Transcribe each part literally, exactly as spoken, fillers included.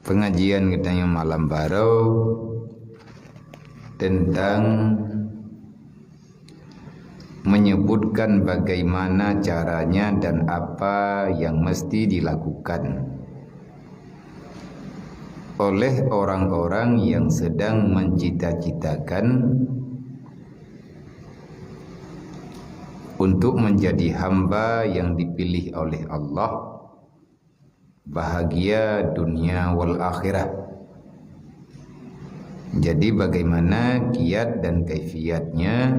Pengajian geutanyoe malam baroe teuntang menyebutkan bagaimana caranya dan apa yang mesti dilakukan oleh orang-orang yang sedang mencita-citakan untuk menjadi hamba yang dipilih oleh Allah, bahagia dunia wal akhirah. Jadi, bagaimana kiat dan kaifiatnya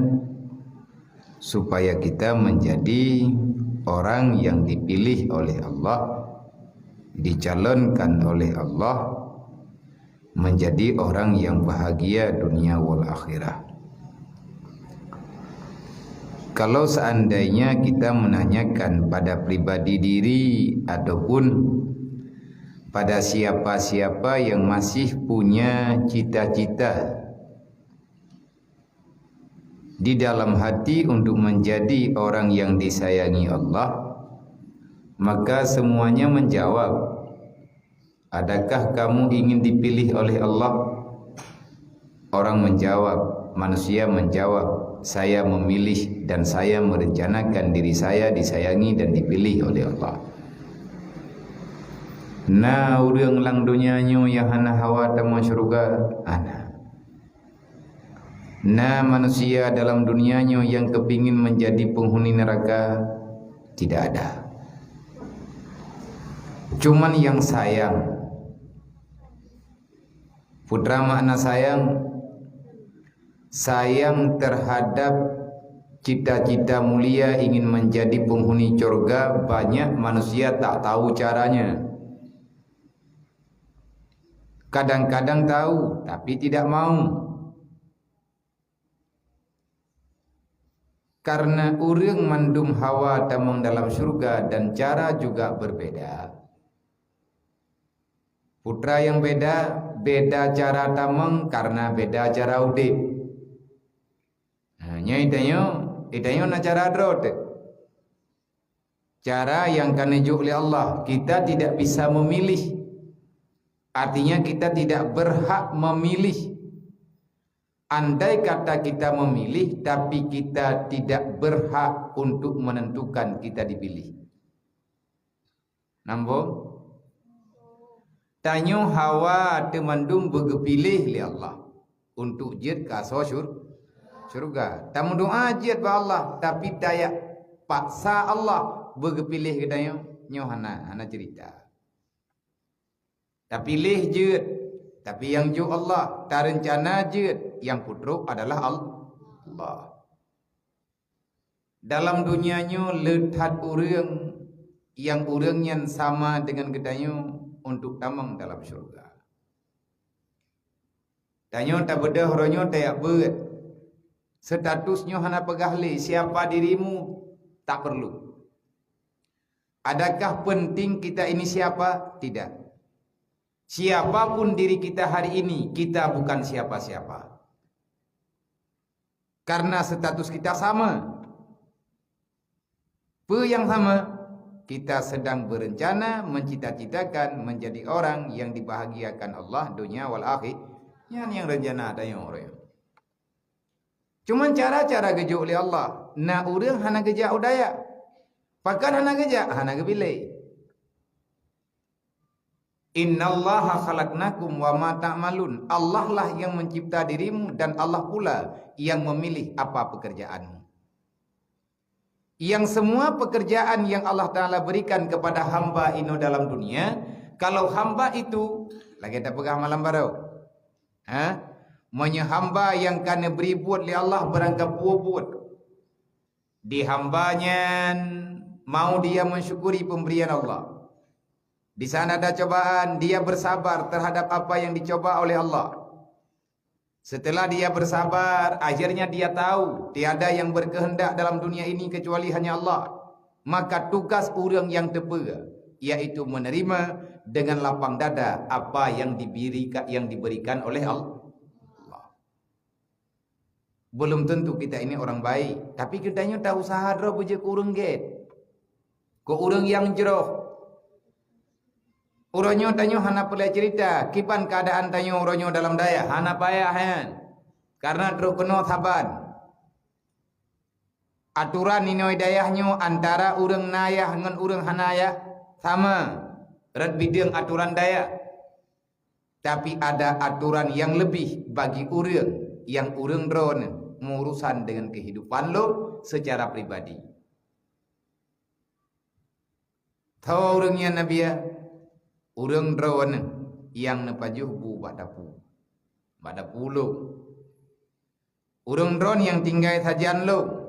supaya kita menjadi orang yang dipilih oleh Allah, dicalonkan oleh Allah menjadi orang yang bahagia dunia wal akhirah? Kalau seandainya kita menanyakan pada pribadi diri ataupun pada siapa-siapa yang masih punya cita-cita di dalam hati untuk menjadi orang yang disayangi Allah, maka semuanya menjawab, "Adakah kamu ingin dipilih oleh Allah?" Orang menjawab, manusia menjawab, "Saya memilih dan saya merencanakan diri saya disayangi dan dipilih oleh Allah." Na ureuëng lam donya nyoe nyang hana hawa tamong syeuruga? Hana. Na manusia dalam dunia nyoe nyang kepingin menjadi penghuni neraka? Tidak ada. Cuman yang sayang, putra makna sayang, sayang terhadap cita-cita mulia ingin menjadi penghuni syurga, banyak manusia tak tahu caranya. Kadang-kadang tahu, tapi tidak mau. Karena ureuëng mandum hawa tamong dalam syurga dan cara juga berbeda. Putra nyang beda, beda cara tamong karena beda cara udeb. Nah, nyoe tanyoe, tanyoe na cara droe teuk. Cara nyang ka neujok lé Allah, kita tidak bisa memilih. Artinya kita tidak berhak memilih. Andai kata kita memilih, tapi kita tidak berhak untuk menentukan kita dipilih. Nambong? Tanyoe hawa teumandum beugeupiléh lé Allah untuk jeuet keu asoe syur-, syurga. Tameudoá jeuet bak Allah, tapi tajak paksa Allah beugeupiléh geutanyoe, nyoe hana, hana ceurita. Tapiléh jeuet, tapi nyang jok Allah, tareuncana jeuet, nyang peutrok adalah Al-, Allah. Dalam donya nyoe le that ureuëng nyang ureuëng nyan sama deungon geutanyoe untuk tamong dalam syurga. Tanyoe tabeudôh uroe nyoe tajak beuet. Status nyoe hana peugah lé siapa dirimu, tak perlu. Adakah penting kita ini siapa? Tidak. Siapapun diri kita hari ini, kita bukan siapa-siapa. Karena status kita sama. Peue nyang sama? Kita sedang berencana, mencita-citakan menjadi orang yang dibahagiakan Allah dunia wal akhir. Nyan nyang rencana tanyoe uroe nyoe. Cuman cara-cara geujok lé Allah. Na ureuëng hana geujak u dayah. Pakon hana geujak? Hana geupiléh. "Innallaha khalaqnakum wa ma ta'malun." Allah lah yang mencipta dirimu dan Allah pula yang memilih apa pekerjaanmu. Yang semua pekerjaan yang Allah Ta'ala berikan kepada hamba inoe dalam dunia, kalau hamba itu, lagée tapeugah malam baroe, ha? Meunyoe hamba nyang ka neubri buet lé Allah beurangkapeue buet, di hamba nyan mau dia mensyukuri pemberian Allah. Di sana ada cobaan, dia bersabar terhadap apa yang dicoba oleh Allah. Setelah dia bersabar, akhirnya dia tahu tiada yang berkehendak dalam dunia ini kecuali hanya Allah. Maka tugas ureuëng nyang teupeue, yaitu menerima dengan lapang dada apa yang diberi-, yang diberikan oleh Allah. Belum tentu kita ini orang baik, tapi geutanyoe ta usaha droe beujeuet keu ureuëng gét, keu ureuëng nyang jroh. Uroe nyoe tanyoe hana peureulée ceurita kiban keuadaan tanyoe uroe nyoe dalam dayah, hana payah nyan. Karena trok keunoe saban. Aturan inoe dayah nyoe antara ureuëng na yah ngon ureuëng hana yah sama, rot bideueng aturan dayah. Tapi ada aturan yang lebih bagi ureuëng nyang ureuëng droeneuh meuurusan dengan kehidupan lom secara pribadi. Tho ureuëng nyan Nabi ya, ureuëng droeneuh nyang neupajoh bu bak dapu, bak dapu lom. Ureuëng droeneuh nyang tinggai sajan lom.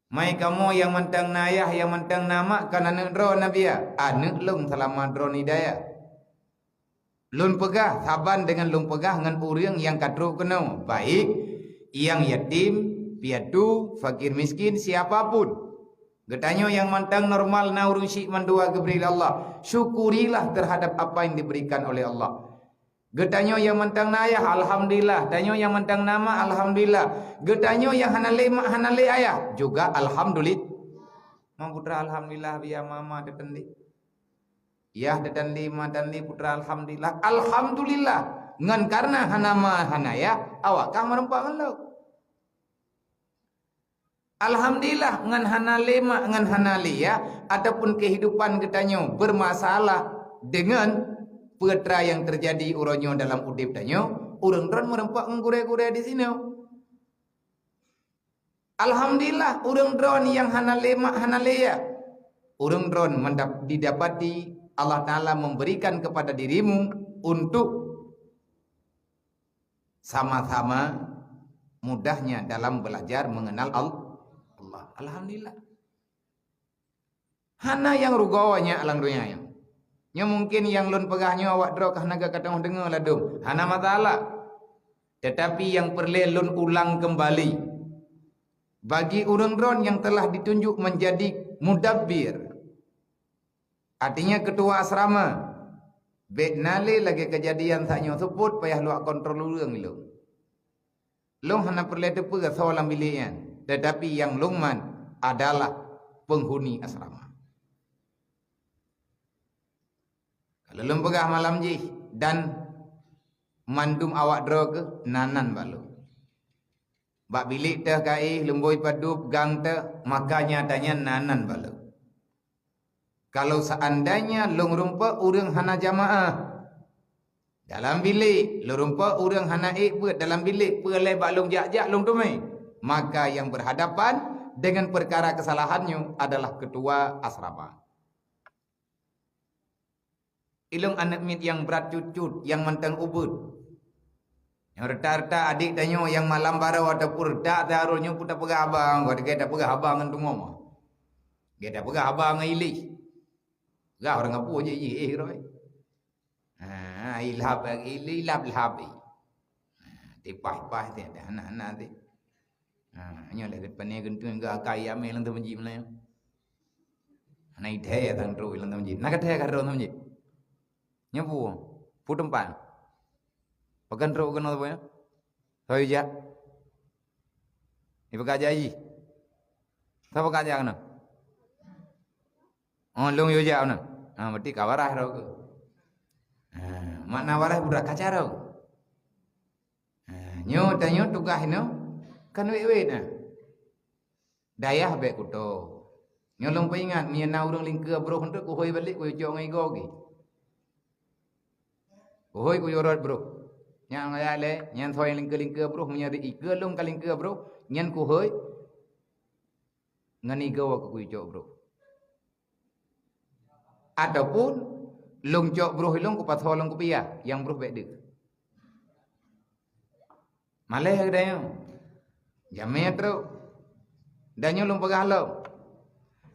Mai kamoe nyang mantong na yah, nyang mantong na mak, kon aneuëk droeneuh Nabi ya, aneuëk lôn seulama droeneuh di dayah. Lôn peugah saban deungon lôn peugah ngon ureuëng nyang ka trok keunoe, baik nyang yatim, piatu, fakir miskin, siapa pun. Geutanyoe nyang mantong normal na ureuëng syiek mandua geubri lé Allah, syukurilah terhadap apa yang diberikan oleh Allah. Geutanyoe nyang mantong na yah, alhamdulillah. Tanyoe nyang mantong na mak, alhamdulillah. Geutanyoe nyang hana lé mak, hana lé ayah, juga alhamdulillah. Mang putra alhamdulillah, biya mama teuteun lé. Yah teuteun lé, ma teuteun lé, putra alhamdulillah. Alhamdulillah. Ngon karena hana ma, hana yah, awak kah meureumpok ngon lôn. Alhamdulillah, ngon hana lé mak, ngon hana lé yah, ataupun kehidupan geutanyoe bermasalah dengan peue nyang terjadi uroe nyoe dalam udeb tanyoe, ureuëng droen meureumpok ngon gurée-gurée di sinoe. Alhamdulillah, ureuëng droen nyang hana lé mak, hana lé yah, ureuëng droen mendap-, didapati Allah Taala memberikan kepada dirimu untuk sama-sama mudahnya dalam belajar mengenal Al-, Allah. Alhamdulillah. Hana nyang rugoe nyan lam donya nyoe. Nyoe mungkin nyang lôn peugah nyoe awak droe ka hana ka teungoh deungoe ladôm. Hana masalah. Tetapi nyang peureulée lôn ulang keumbali. Bagi ureuëng droen nyang telah ditunjuk menjadi mudabbir, artinya ketua asrama, bék na lé lagée keujadian sak nyoe seupôt payah luwak kontrol ureuëng ilong. Lôn hana peureulée teupeue soe lam bilék nyan, teutapi nyang lôn man adalah peunghuni asrama. Ka lôn peugah malam jih dan mandum awak droe keuh na nan bak lôn. Bak bilék teuh ka éh, lumbôi padub, gang teuh, maka nyata nyan na nan bak lôn. Kalau seandainya lôn rumpok ureuëng hana jamaah dalam bilék, lôn rumpok ureuëng hana ék beuet dalam bilék, peue lé bak lôn jak-jak lôn teumé, maka nyang berhadapan dengan perkara kesalahan nyoe adalah ketua asrama. Ilong aneuëk miet nyang brat cut-cut, nyang mantong ubeut. Nyang reuta-reuta adék tanyoe nyang malam baroe ataupun reuta taroe nyoe pun tapeugah haba, gét tapeugah haba ngon teungoh mah. Gét tapeugah haba ngon ilih. Peugah ureuëng apui jih, jih éh roe. Ha, ilab, ilab, ilab. Ha, tipah-pah teuh, hana-hana teuh. Ha, nyoe lé depan ni geuntun geuh akai amé lam teumajik meulayeue. Hana idéh tang trok lam teumajik. Na ka thèe ka rhot teumajik. Nyoe peue? Peue teumpat? Pakon trok keunoe saboh nyoe? Soe jak? Ipeugah jak jih. Sapa ka jak keunoe? Oh, lôn yue jak keunoe. Ha, berarti ka waréh droe keuh. Ha, makna waréh budak kaca droe. Ha, nyoe tanyoe tugaih nyoe kan wét-wét na. Dayah bék kuto. Nyoe lôn peuingat, meunyoe na ureuëng lingkeue broh eunteuk kuhôi balek kuyue cok ngon igoe geuh. Kuhôi kuyue rot broh. Nyang raya lé, nyan soe nyang lingkeue-lingkeue broh, meunyoe di ikeue lôn ka lingkeue broh, nyan kuhôi ngon igoe kuyue cok broh. Ataupun lôn cok broh ilong kupasoe lôn kupiah, nyang broh bék deuh. Malée geutanyoe. Jamé trok. Dan nyoe lôn peugah lom.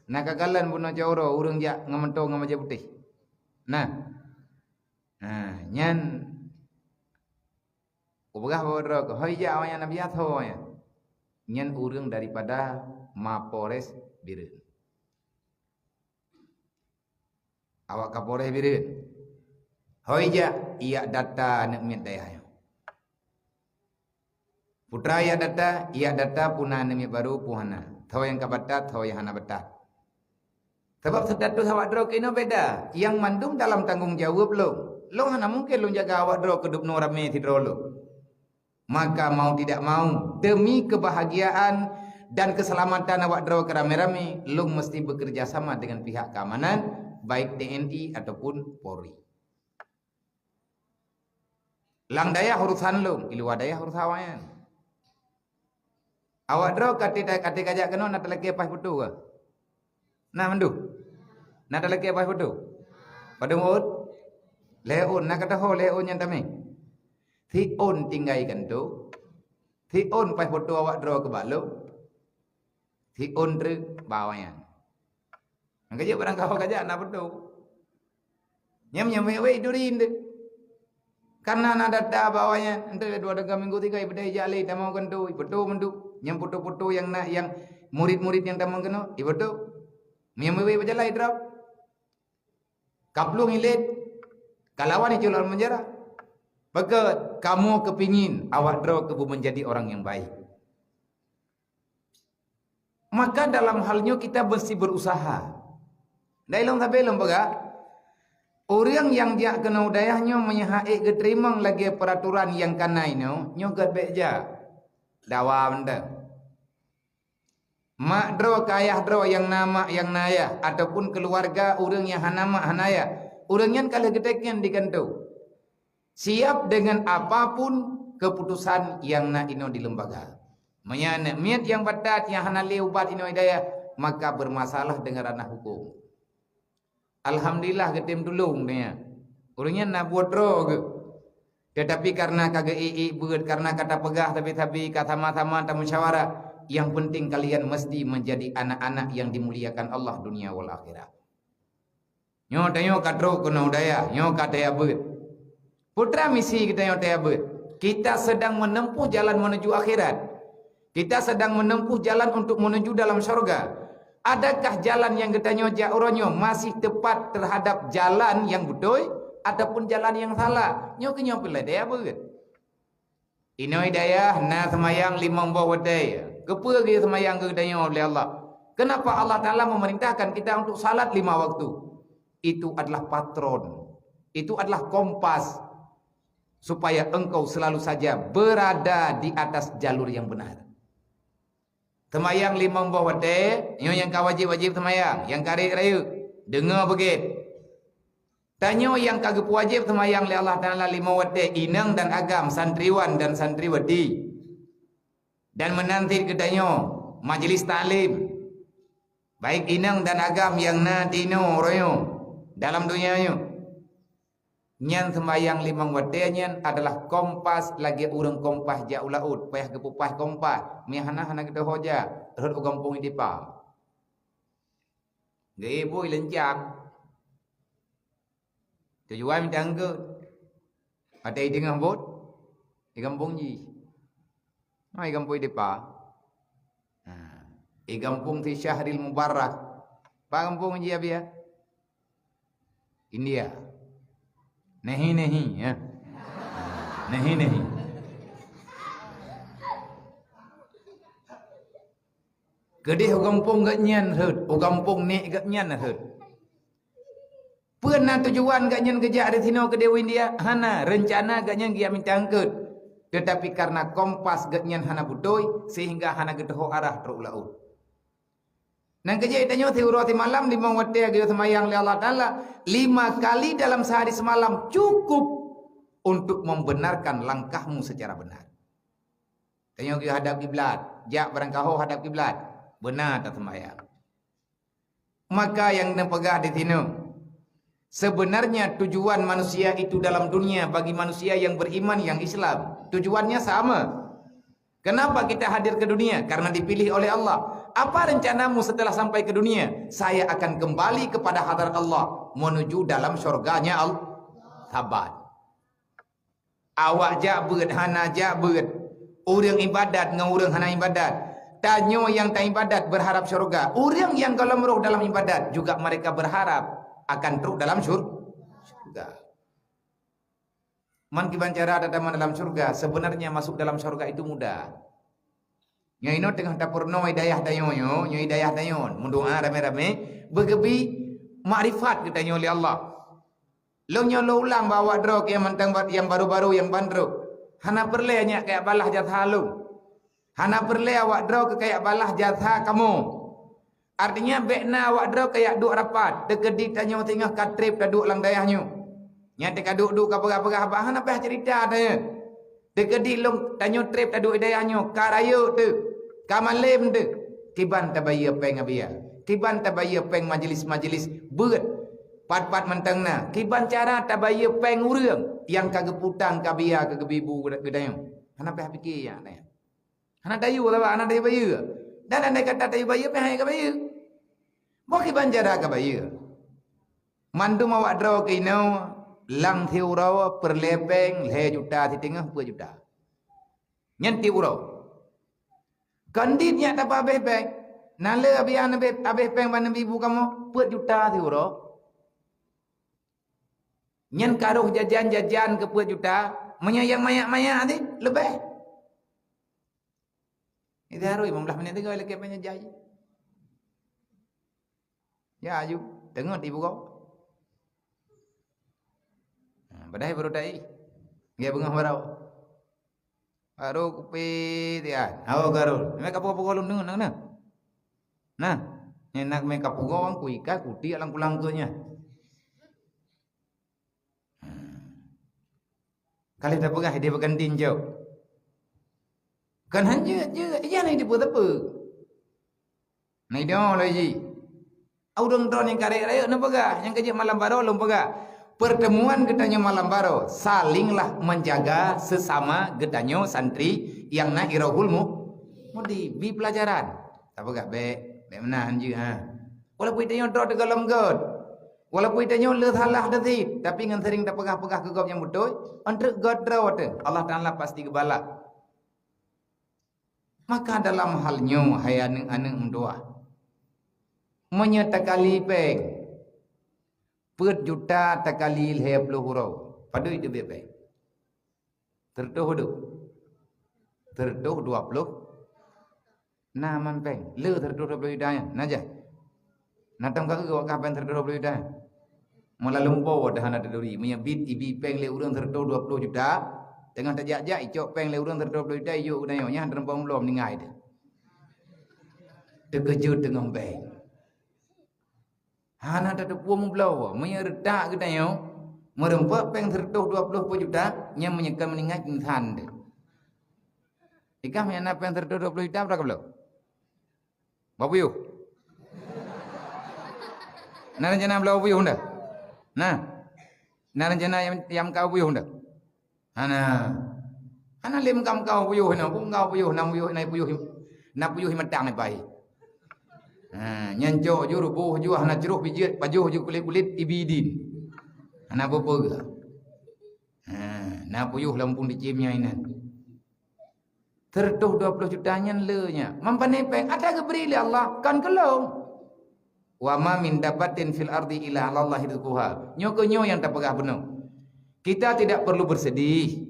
Na ka kalon bunoe cot uroe ureuëng jak ngon meuto ngon bajée putéh. Nah. Nah, nyan kupeugah bak droe keuh, "Hôi jak awaknyan na biasa nyan." Nyan ureuëng daripada Mapolres Bireuen. Awak Kapolres Bireuen. "Hôi jak, ijak data aneuëk miet dayah nyoe. Putra ijak data, ijak data peue na aneuëk miet barô peue hana. Tho nyang ka batat, tho nyang hana batat." Sabab status awak droe keunoe beda. Nyang mandum dalam tanggong jaweueb lôn. Lôn hana mungken lôn jaga awak droe keu dub noe ramé sidroe lôn. Maka mau tidak mau, demi kebahagiaan dan keselamatan awak droe keu ramé-ramé, lôn meusti bekerja sama dengan pihak keamanan, baik T N I ataupun Polri. Lam dayah urusan lôn, i luwa dayah urusan awaknyan. Awak droe ka até, ka até kajak keunoe na talakée paih foto ka? Na mandum? Na talakée paih foto? Padum ôn? Lhée ôn, na ka taho lhée ôn nyang tamé? Si ôn tinggai kantô, si ôn paih foto awak droe keu bak lôn, si ôn treuk bak awaknyan. Nyang ka jeuet barang kaho kajak na foto. Nyam nyam wék-wék duri nde. Karena na data bak awaknyan, enteuk dua tiga minggu tiga ibeudai jak lé tamong kantô, ifoto mandum. Nyang foto-foto nyang na, nyang murit-murit nyang tamong keunoe, ifoto. Nyam wék-wék beujalan idrop. Kaplueng ilét, kalawan iculok lam penjara. Peugah, kamoe keupingin awak droe keubu menjadi orang yang baik. Maka dalam hal nyoe kita mesti berusaha. Dai lôn sabe lôn peugah, ureuëng nyang jak keunoe u dayah nyoe meunyoe han ék geuteurimong lagée peuraturan nyang kana inoe, nyoe gét bék jak. Dawa mantong. Mak droe keu ayah droe nyang na mak nyang na ayah, ataupun keuluwarga ureuëng nyang hana mak hana ayah, ureuëng nyan ka lheueh geuteken di kantô. Siap dengan apapun keputusan nyang na inoe di lembaga. Meunyoe aneuk miet nyang batat nyang hana lé ubat inoe i dayah, maka bermasalah dengan ranah hukum. Alhamdulillah geutem tulông donya. Ureuëng nyan na buet droe geuh. Tetapi karena ka geu-ék-ék beuet, karena ka tapeugah sabe-sabe, ka sama-sama tamusyawarah, yang penting kalian mesti menjadi anak-anak yang dimuliakan Allah dunia wal akhirat. Nyoe tanyoe ka trok keunoe u dayah, nyoe ka taya beuet. Putra misi geutanyoe taya beuet. Kita sedang menempuh jalan menuju akhirat. Kita sedang menempuh jalan untuk menuju dalam syurga. Adakah jalan nyang geutanyoe jak uroe nyoe masih tepat terhadap jalan nyang beutôi ataupun jalan nyang salah? Nyoe keuh nyoe peureulée taya beuet. Inoe i dayah na seumayang limong boh watée. Keupeue geuseumayang keu geutanyoe lé Allah? Kenapa Allah Taala memerintahkan kita untuk salat lima waktu? Itu adalah patron. Itu adalah kompas supaya engkau selalu saja berada di atas jalur yang benar. Seumayang limong boh watée, nyoe nyang ka wajéb-wajéb seumayang, nyang ka rayeuk-rayeuk, deungoe beugét. Tanyoe nyang ka geupeuwajéb seumayang lé Allah Taala limong watée, inong dan agam, santriwan dan santriwati. Dan meunan cit geutanyoe, majelis taklim, baik inong dan agam nyang na di inoe uroe nyoe, dalam donya nyoe. Nyan seumayang limong watée nyan adalah kompas lagée ureuëng kompas jak u laôt, payah geupeupaih kompas, meuhana hana geudoho jak, rhot u gampông Idepa. Geuibu i leuncak. Tujuan mita eungkôt. Watée i teungoh bot, i gampông jih. Ha, i gampông Idepa. Ha, i gampông si Syahril Mubarak. Pat gampông jih, Abiya? India. Nehi-nehi, ya. Nehi-nehi. Keudeh u gampông geuhnyan rhot, u gampông nek geuhnyan rhot. Peue na tujuan geuhnyan geujak di sinoe keudeh u India? Hana, reuncana geuhnyan geujak mita eungkôt. Tetapi karena kompas geuhnyan hana beutôi, sehingga hana geutuho arah trok u laôt. Nyang keujeuet tanyoe siuroe simalam limong watée geuyue seumayang lé Allah Taala, lima kali dalam sehari semalam cukup untuk membenarkan langkahmu secara benar. Tanyoe geuyue hadap kiblat, jak barangkaho hadap kiblat, beuna taseumayang. Maka nyang neupeugah di sinoe, sebenarnya tujuan manusia itu dalam dunia bagi manusia yang beriman, yang Islam, tujuannya sama. Kenapa kita hadir ke dunia? Karena dipilih oleh Allah. Apa rencanamu setelah sampai ke dunia? Saya akan kembali kepada hadarat Allah, menuju dalam syurganya Allah. Sabat. Awak jak beuet, hana jak beuet. Ureuëng ibadat ngon ureuëng hana ibadat. Tanyoe nyang taibadat berharap syurga. Ureuëng nyang gohlom roh dalam ibadat juga mereka berharap akan trok dalam syur-, syurga. Man kiban cara tatamong dalam syurga, sebenarnya masuk dalam syurga itu mudah. Nyoe inoe teungoh tapeurunoe dayah tanyoe nyoe, nyoe dayah tanyoe. Meudoa ramé-ramé, beugeubi makrifat geutanyoe lé Allah. Lôn nyoe lôn ulang bak awak droe keu nyang mantong, nyang baru-baru, nyang ban trok. Hana peureulée nyak kajak balaih jasa lôn. Hana peureulée awak droe keu kajak balaih jasa kamoe. Artinya, bék na awak droe kajak duek rapat, teukeudi tanyoe singoh ka treb taduek lam dayah nyoe. Nyan teuka duek-duek ka peugah-peugah, bah hana payah cerita tanyoe. Teukeudi lôn tanyoe treb taduek dayah nyoe, ka rayeuk teuh, ka malém teuh. Kiban tabayeue péng abia, kiban tabayeue péng majelis-majelis beuet, pat-pat mantong na. Kiban cara tabayeue péng ureuëng nyang ka geuputang keu abia keu geubi bu geutanyoe. Hana payah pike nyan. Hana tayue, sabab hana tayue bayeue. Dan andai kata tayue bayeue, pih han ka bayeue. Boh kiban cara ka bayeue. Mandum awak droe keu inoe lam siuroe peureulée péng lhée juta siteungoh peuet juta. Nyan tiep uroe. Kon dit nyak tapeuhabéh péng. Na le abih, abih péng ban neubi bu kamoe peuet juta siuroe. Nyan ka rhoh jajan-jajan keu peuet juta, meunyoe nyang manyak-manyak tadi leubeh. Itu harus lima belas minit tiga lagi apa nyang jai. Ya, aju. Tengok di buka. Ha, padahai baru tai. Dia bengah baru. Baru kupi dia. Hawa garul. Mai kapu-kapu golom dengar, dengar, dengar. Nah, nyan nak mai kapu gawang ku ikat kuti alang pulang ke nya. Kali dah peugah dia peugah din jauh. Kan hanya je, iya ni dia pun tak apa. Nah, idong lagi. Ureuëng droe nyang karek rayeuk neupeugah, nyang keujeuet malam baroe lôn peugah. Pertemuan geutanyoe malam baroe, salinglah menjaga sesama geutanyoe santri nyang na Irohul Mu-, Mudi, bi pelajaran. Tapeugah bék, bék meunan jih ha. Walaupun tanyoe droe teugohlom göt, walaupun tanyoe le salah teusit, tapi ngon sering tapeugah-peugah keu gob nyang beutôi, antreuk göt droe teuh, Allah Taala pasti geubalah. Maka dalam hal nyoe, hai aneuëk-aneuëk meutuah, meunyoe takali péng, peuet juta takali lhée ploh uroe, padub teubiet péng? Seureutôh padub? Seureutôh dua ploh. Na man péng, le seureutôh dua ploh juta nyan, na jai. Na tom ka keu awak kah péng seureutôh dua ploh juta. Meulaleueng po dah hana teuduri, meunyoe bit ibi péng lé ureuëng seureutôh dua ploh juta, teungoh tajak-jak icok péng lé ureuëng seureutôh dua ploh juta ijok geutanyoe, nyan teureumpok meulom ningai teuh. Teukeujot teungoh péng. Hana tateupeue meubloe, meunyoe reutak geutanyoe, meureumpok péng seureutôh dua ploh juta, nyan meunyoe ka meuninggai pingsan teuh. Ikah meunyoe na péng seureutôh dua ploh juta, bra ka bloe? Bak puyuh. Na rencana bloe puyuh ndak? Nah. Na rencana nyang, nyang keu puyuh ndak? Hana. Hana lé meuka-meuka puyuh na, meuka puyuh na, puyuh na, puyuh, na puyuh matang ipai. Ha, nyan cok ju ruboh ju hana cruh bijéh, pajoh ju kulét-kulét ibi idin. Hana peue-peue. Ha, na puyuh lam pun dicém nyang inan. Seureutôh dua ploh juta nyan le nyan. Mampane péng ata geubri lé Allah, kon keu lôn. Wa ma min dabbatin fil ardi illa 'alallahi rizquha. Nyoe keuh nyoe nyang tapeugah bunoe. Kita tidak perlu bersedih.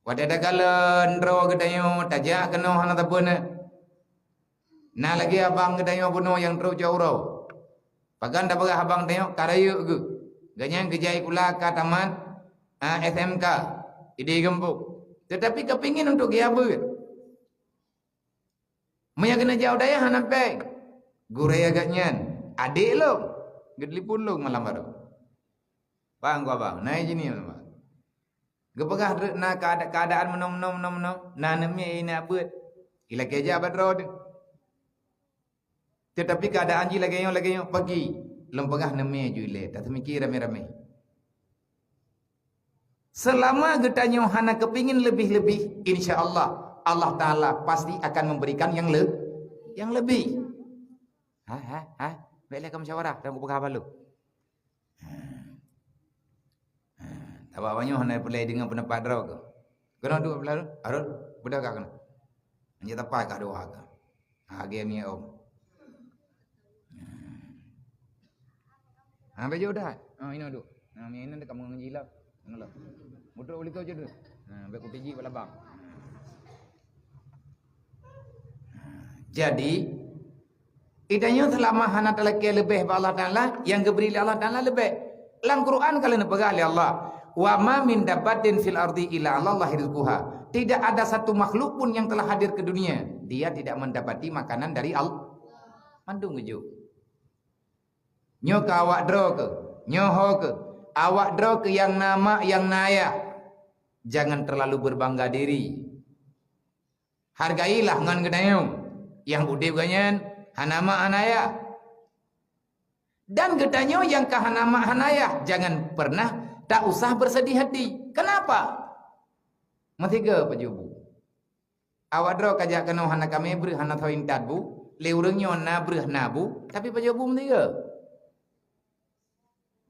Watée takalon droe geutanyoe tajak keunoe hana sapeue na. Na lagée abang geutanyoe bunoe nyang trok jak uroe. Pagan tapeugah abang tanyoe ka rayeuk geuh. Gobnyan geujak sikula ka tamat, a, S M K, idéh geumpok. Teutapi ka pingin untuk geujak beuet. Meunyoe keuneuk jak u dayah hana péng. Gurée gobnyan, adék lôn, geutelepon lôn malam baroe. Bang, ku abang, na i jinih malam baroe. Geupeugah treuk na keada-, keadaan meunoe, meunoe, meunoe, meunoe, na neumie i na beuet. Ilakée jak bak droe teuh. Teutapi keadaan jih lagée nyoe, lagée nyoe pagi. Lôn peugah neumie ju ilée, taseumiké ramé-ramé. Seulama geutanyoe hana keupingin leubeh-leubeh, insya Allah, Allah Taala pasti akan memberikan nyang le-, nyang leubeh. Hai, hai, hai, bék lé ka musyawarah dan kupeugah balo. Ha. Ha. Sabab awaknyoe hana peureulée deungoe peundapat droe keuh. Keunoe duek beulah, arot, beudah ka keunoe. Anjak tapai ka doa ka. Ha, lagée mié om. Ha, beujeuet dah. Ha, inoe duek. Ha, mié inan dekat meungon jilap. Inoe lah. Mutrok ulitoe je tu. Ha, bék kutiji bak labang. Ha. Jadi, itanyoe seulama hana talakée leubeh bak Allah Taala, nyang geubri lé Allah Taala leubeh. Lam Quran ka lheueh neupeugah lé Allah, "Wa ma min dabbatin fil ardi illa 'alallahi rizquha." Tidak ada satu makhluk pun yang telah hadir ke dunia, dia tidak mendapati makanan dari Allah. Mandum geujok. Nyoe keu awak droe keuh, nyoe ho keuh, awak droe keuh nyang na mak, nyang na ayah. Jangan terlalu berbangga diri. Hargailah ngon geutanyoe nyang udeb geuh nyan hana mak hana ayah. Dan geutanyoe nyang ka hana mak hana ayah, jangan pernah tak usah bersedih hati. Kenapa? Meusigoe pajoh bu. Awak droe ka jak keunoe hana kamé breuh, hana soe intat bu. Lé ureuëng nyoe na breuh na bu, tapi pajoh bu meusigoe.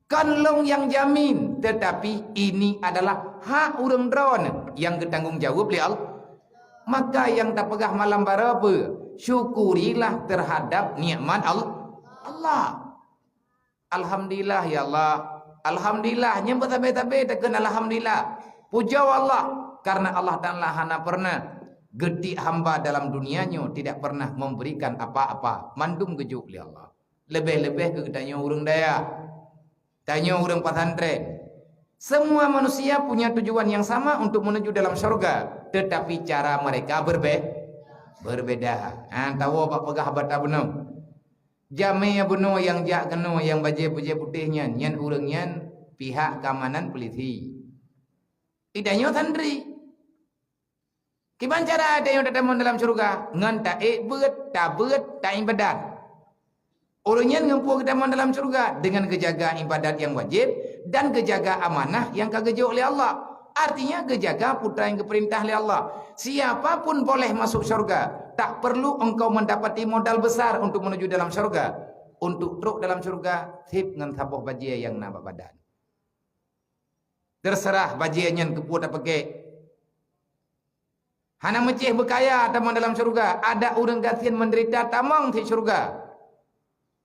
Kon lôn nyang jamin, tetapi ini adalah hak ureuëng droeneuh nyang geutanggung jaweueb lé Allah. Maka nyang tapeugah malam baroe peue? Syukurilah terhadap nikmat Al-, Allah. Alhamdulillah ya Allah. Alhamdulillah, nyan beusabe-sabe takheun alhamdulillah. Pujoe Allah, karena Allah Taala hana pernah geutik hamba dalam dunia nyoe tidak pernah memberikan apa-apa. Mandum geujok lé Allah. Leubeh-leubeh keu geutanyoe ureuëng dayah. Tanyoe ureuëng pesantren. Semua manusia punya tujuan yang sama untuk menuju dalam syurga, tetapi cara mereka berbe-, berbeda. Ha, tawoe bak peugah haba bunoe. Jamé bunoe nyang jak keunoe nyang bajée-bajée putéh nyan, nyan ureuëng nyan pihak keamanan polisi. Itanyoe santri. Kiban cara tanyoe tatamong dalam syurga? Ngon taék beuet, tabeuet, taibadat. Ureuëng nyan ngon peue geutamong dalam syurga? Dengan geujaga ibadat nyang wajéb dan geujaga amanah nyang ka geujok lé Allah. Artinya geujaga peue nyang geupeurintah lé Allah. Siapa pun boleh masuk syurga, tak perlu engkau mendapati modal besar untuk menuju dalam syurga. Untuk trok dalam syurga, seb ngon saboh bajée nyang na bak badan. Terserah bajée nyan keu peue tapeugét. Hana meucéh beukaya tamong dalam syurga, adak ureuëng gasien meudeurita tamong cit syurga.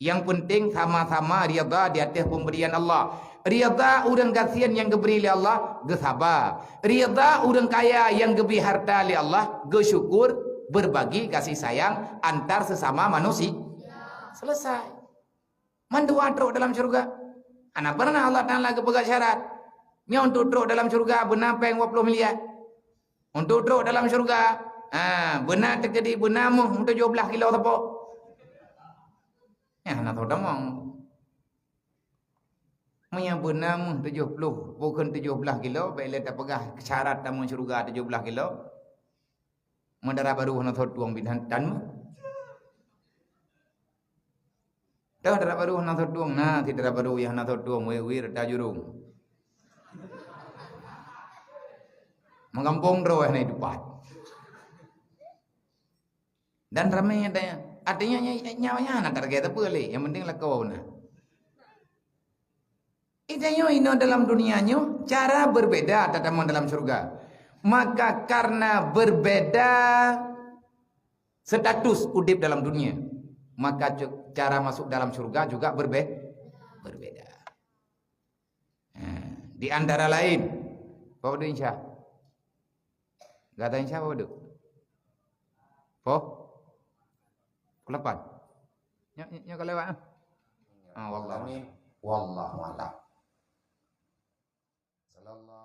Nyang peunteng sama-sama ridha di ateueh peuberian Allah. Ridha ureuëng gasien nyang geubri lé Allah, geusaba. Ridha ureuëng kaya nyang geubri harta lé Allah, geusyukur, berbagi kasih sayang antar sesama manusia. Selesai. Mandua trok dalam syurga. Hana pernah Allah Taala geupeugah syarat. Nyoe untuk trok dalam syurga beuna péng dua ploh miliar. Untuk trok dalam syurga, ha, beuna teukeudi beuna méuh tujoh blaih kilo sapo. Nyan hana soe tamong. Meunyoe beuna méuh tujoh ploh, bukon tujoh blaih kilo, bék lé tapeugah syarat tamong syurga tujoh blaih kilo. Meudara barô hana soe tueng bidan tan meuh. Dah dara barô hana soe tueng, na si dara barô nyang hana soe tueng, wéh-wéh rata jurông. Meugampông droe hana dipat. Dan ramé ada nyan. Artinya nya, nya, nya, nya hana target apa lé. Yang penting lakoe na. Itanyoe inoe dalam dunia nyoe cara berbeda tatamong dalam syurga. Maka karena berbeda status udeb dalam dunia, maka cu-, cara masuk dalam syurga juga berbe-, berbeda. Ha, di antara lain, Pak Wadu insya. Gata insya Pak Wadu. Poh? Pukul lapan. Nyoe, nyoe, nyoe ka lewat ah. Ah, wallahu. Amin. Wallahu a'lam. Sallallahu